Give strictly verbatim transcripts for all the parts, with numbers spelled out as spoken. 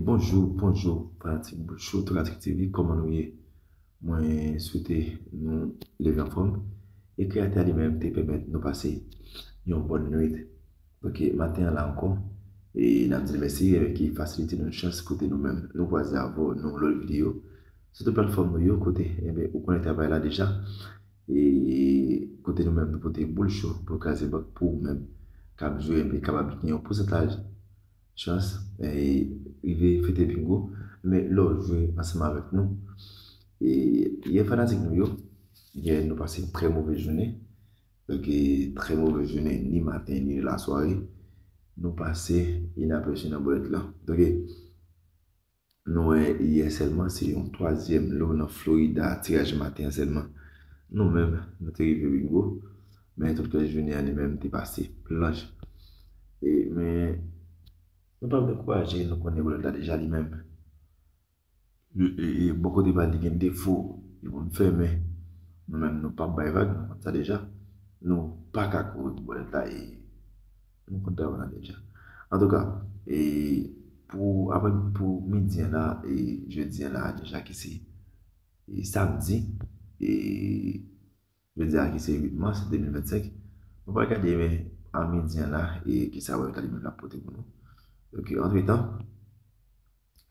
Bonjou, bonjou, fanatik Boul Cho, Tokatik T V, kòman nou ye? Mwen swete nou leve anfòm. E Kreyatè a li menm te pèmèt nou pase yon bòn nwit. Donk, maten an la ankò, e n ap di l mèsi avèk ki fasilite nou chans kote nou menm nou kwaze avè w nan yon lòt videyo sou tout platfòm nou yo kote, enben, ou konnen travay la deja. E kote nou menm nou pote Boul Cho pou l kraze bank pou ou menm k ap jwe, enben, kapab gen yon pousantaj chans, e, rive fete bingo, men lè w jwe ansanm avèk nou. E yè fanatik nou yo, yè nou pase yon trè move jounen. Donk, e, trè move jounen, ni maten, ni lasware. Nou pase inapèsi nan bòlèt la. Donk, e, nou wè yè sèlman, se yon twazyèm lo nan Florida, tiraj maten an sèlman. Nou menm, nou te rive bingo, men tout rès jounen an li menm te pase planch. E, men, nou p ap dekouraje, nou konnen bòlèt la deja li menm. E, e, e, bò kote pa l, li gen defo, li konn fèmen. Nou menm, nou p ap bay vag, nou konn sa deja. Nou pa ka kouri pou bòlèt la, e nou konn travay la deja. Antouka, e pou, apre, pou midi an la, e jodi an la, deja ki se, e samdi, e jodi a ki se uit mas de mil vennsenk, nou pral gade, men, a midi an la, e kisa bòlèt la li menm l ap pote pou nou. Donk, antretan,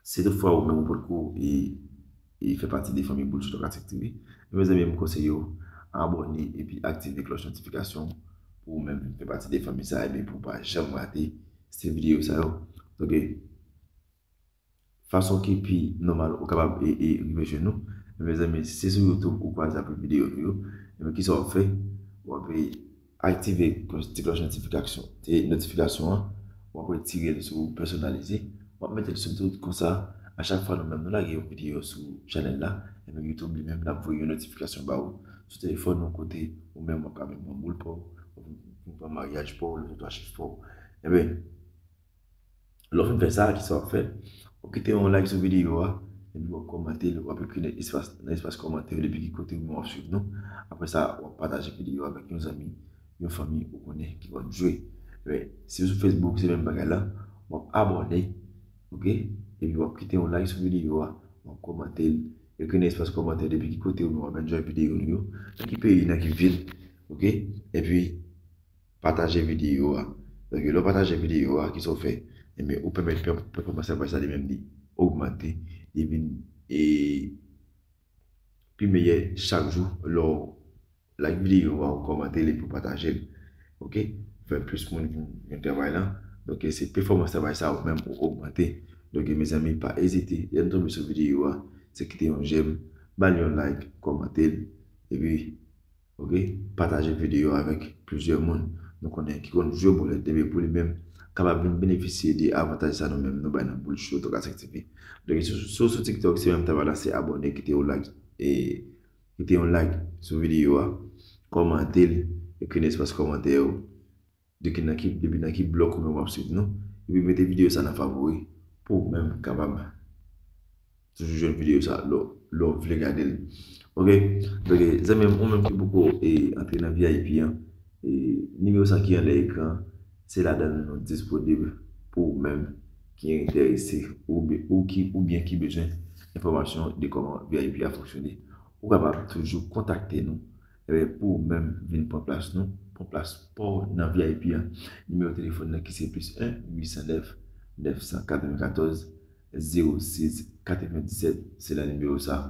si toutfwa ou menm ou potko e, e fè pati de fanmi Boul Cho Tokatik T V, mezanmi, m konseye w abòne epi aktive klòch notifikasyon pou ou menm vin fè pati de fanmi sa, epi pou w pa janm rate se videyo sa yo. Donk, fason ki pi nòmal ou kapab e, e rive jwenn nou, mezanmi, si se sou YouTube ou kwaze avèk videyo nou yo, enben, kisa w ap fè? W ap, e, aktive klòch, ti klòch notifikasyon, ti notifikasyon an, w ap retire l sou pèsonalize, w ap mete l sou tout, konsa, a chak fwa nou menm nou lage yon videyo sou chanèl la, enben YouTube li menm l ap voye yon notifikasyon ba ou sou telefòn ou kote ou menm w ap ka vin pran boul pa w, w ap vin pran maryaj pa w, loto twa chif pa w. Enben, lè w fin fè sa, kisa w ap fè? W ap kite yon like sou videyo a, epi w ap kòmante l, w ap ekri nan espas, nan espas kòmantè yo depi ki kote ou menm w ap swiv nou. Apre sa, w ap pataje videyo a avèk yon zanmi, yon fanmi ou konnen ki konn jwe. Men, si w sou Facebook, se menm bagay la, w ap abòne, oke? Epi w ap kite yon like sou videyo a, w ap kòmante l, ekri nan espas kòmantè depi ki kote ou menm w ap enjoy videyo nou yo, nan ki peyi, nan ki vil, oke? Epi, pataje videyo a. Donk, lè w pataje videyo a, kisa w fè? Enben, ou pèmèt pè-, pèfòmans travay sa li menm li ogmante, li vin, e, pi meyè chak jou lè w like videyo a, ou kòmante l epi w pataje l. Oke? Fè plis moun vin, vin travay la. Donk, se pèfòmans travay sa ou menm ou ogmante. Donk, mezanmi, pa ezite, lè n tonbe sou videyo a, se kite yon jèm, ba l yon like, kòmante l, epi oke? Pataje videyo avèk plizyè moun nou konnen ki konn jwe bòlèt, enben pou li menm kapab vin benefisye de avantaj sa nou menm nou bay nan Boul Cho Tokatik T V. Donk, si, si w sou TikTok, se menm travay la, se abòne, kite yon like, e kite yon like sou videyo a, kòmante l, ekri nan espas kòmantè yo. Depi nan ki, depi nan ki blòk ou menm w ap swiv nou, epi mete videyo sa nan favori pou ou menm kapab toujou jwenn videyo sa lè, lè w vle gade l. Oke? Donk, zanmi m, ou menm ki poko, e, antre nan V I P an, e, nimewo sa ki anlè ekran an, se ladan l nou disponib pou ou menm ki enterese ou, ou ki, oubyen ki bezwen enfòmasyon de kòman V I P a fonksyone. Ou kapab toujou kontakte nou, enben, pou ou menm vin pran plas nou, pran plas pa w nan V I P an. Nimewo telefòn nan ki se plis en uit san nèf nèf san katrevenkatòz zewo sis katrevendisèt, se nan nimewo sa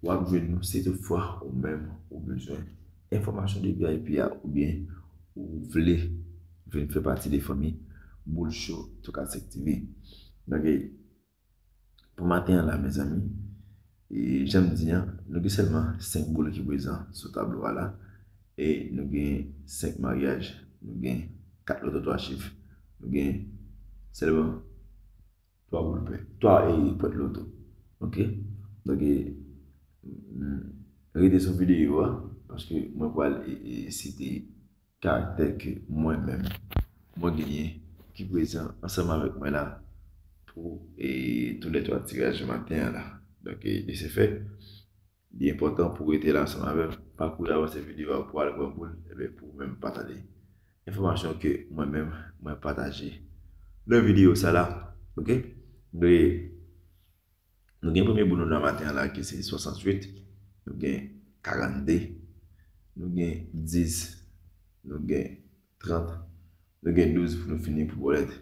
w ap jwenn nou si toutfwa ou menm ou bezwen enfòmasyon de V I P a oubyen ou vle vin fè pati de fanmi Boul Cho Tokatik T V. Donk, pou maten an la, mezanmi, e, jan m di an, nou gen sèlman senk boul ki prezan sou tablo a la, e nou gen senk maryaj, nou gen kat loto twa chif, nou gen sèlman twa boul pè, twa, e, pwèt loto. Oke? Donk, e, mm, rete sou videyo a, paske mwen pral, e, e, site karaktè ke mwen menm, mwen genyen, ki prezan ansanm avèk mwen la pou, e, tou lè twa tiraj maten an la. Donk, e, de se fè, li enpòtan pou w rete la ansanm avè m, pa kouri avanse videyo a pou al pran boul, enben, pou w menm pa tande enfòmasyon ke mwen menm, mwen pataje nan videyo sa la, oke? Donk, e, Nou gen premye boul nou nan maten an la ki se swasanntuit, nou gen karannde, nou gen dis, nou gen trant, nou gen douz pou nou fini pou bòlèt.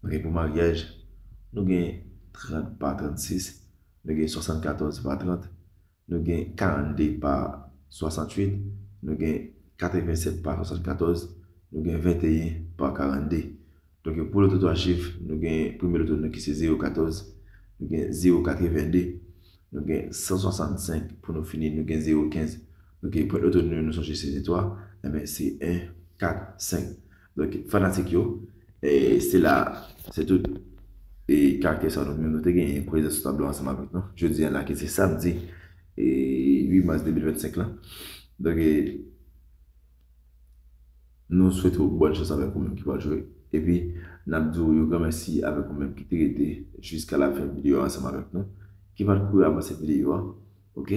Ok, pou maryaj, nou gen trant pa trannsis, nou gen swasannkatòz pa trant, nou gen karannde pa swasanntuit, nou gen katrevensèt pa swasannkatòz, nou gen venteyen pa karannde. Donk, pou loto twa chif, nou gen premye loto nou ki se zewo katòz, nou gen zewo katrevende, nou gen san swasannsenk pou nou fini, nou gen zewo kenz. Donk, pwen loto nou, nou sonje se twa, enben, se en kat senk. Donk, fanatik yo, e, se la, se tout, e, karaktè sa nou, nou te genyen prezan sou tablo ansanm avèk nou. Jodi a la, ki se samdi, e, uit mas de mil vennsenk la. Donk, e, nou swete w bòn chans avèk ou menm ki pral jwe. Epi, n ap di w yon gran mèsi avèk ou menm ki te rete jiska lafen videyo a ansanm avèk nou, ki pral kouri avanse videyo a. Ok?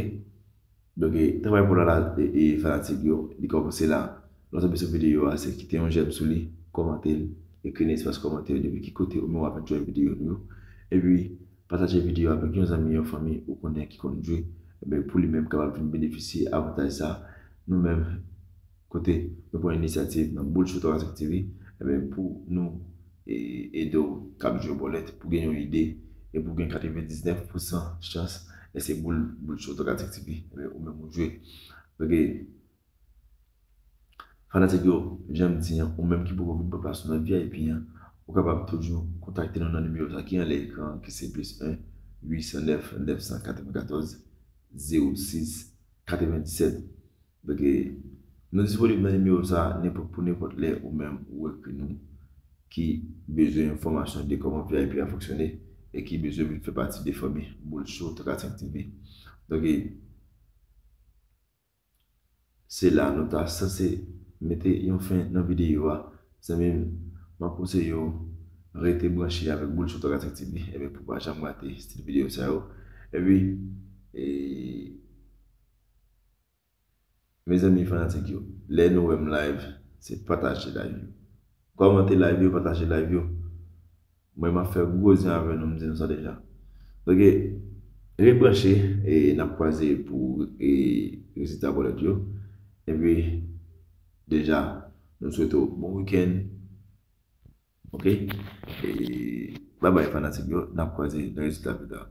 Donk, e, travay pou la la, e, e, fanatik yo, li kòmanse la. Lè w tonbe sou videyo a, se kite yon jèm sou li, kòmante l, ekri nan espas kòmantè yo depi ki kote ou menm w ap enjoy videyo nou yo. Epi, pataje videyo a avèk yon zanmi, yon fanmi ou konnen ki konn jwe. Enben, pou li menm kapab vin benefisye avantaj sa, nou menm, kote nou pran inisyativ nan Boul Show trè kat senk T V, enben, pou nou, e, ede w k ap jwe bòlèt, pou gen yon ide, e pou gen katrevendiznèf pousan chans, e se boul, Boul Show trè kat senk T V, enben, ou menm ou jwe. Ok. Fanatik yo, jan m di an, ou menm ki poko vin pran plas ou nan V I P an, ou kapab toujou kontakte nou nan nimewo sa ki anlè ekran an, ki se plis en, uit san nèf, nèf san katrevenkatòz, zewo sis, katrevendiset. Donk, e, nou disponib nan nimewo sa a, nenpòt, pou nenpòt lè ou menm ou ekri nou ki bezwen enfòmasyon de kòman V I P a fonksyone e ki bezwen vin fè pati de fanmi Boul Show trè kat senk T V. Donk, e, se la nou ta sanse mete yon fen nan videyo a. Zanmi m, m ap konseye w rete branche avèk Boul Show trè kat senk T V, enben, pou w pa janm rate stil videyo sa yo. Epi, e, mezanmi, fanatik yo, lè nou wè m live, se pataje live yo. Kòmante live yo, pataje live yo. Mwen, m ap fè gwo zen avè nou, m di nou sa deja. Donk, e, rebranche, e n ap kwaze pou, e, rezilta bòlèt yo. Epi, deja, nou swete w bon wikenn. Ok? E, babay, fanatik yo, n ap kwaze nan rezilta pita.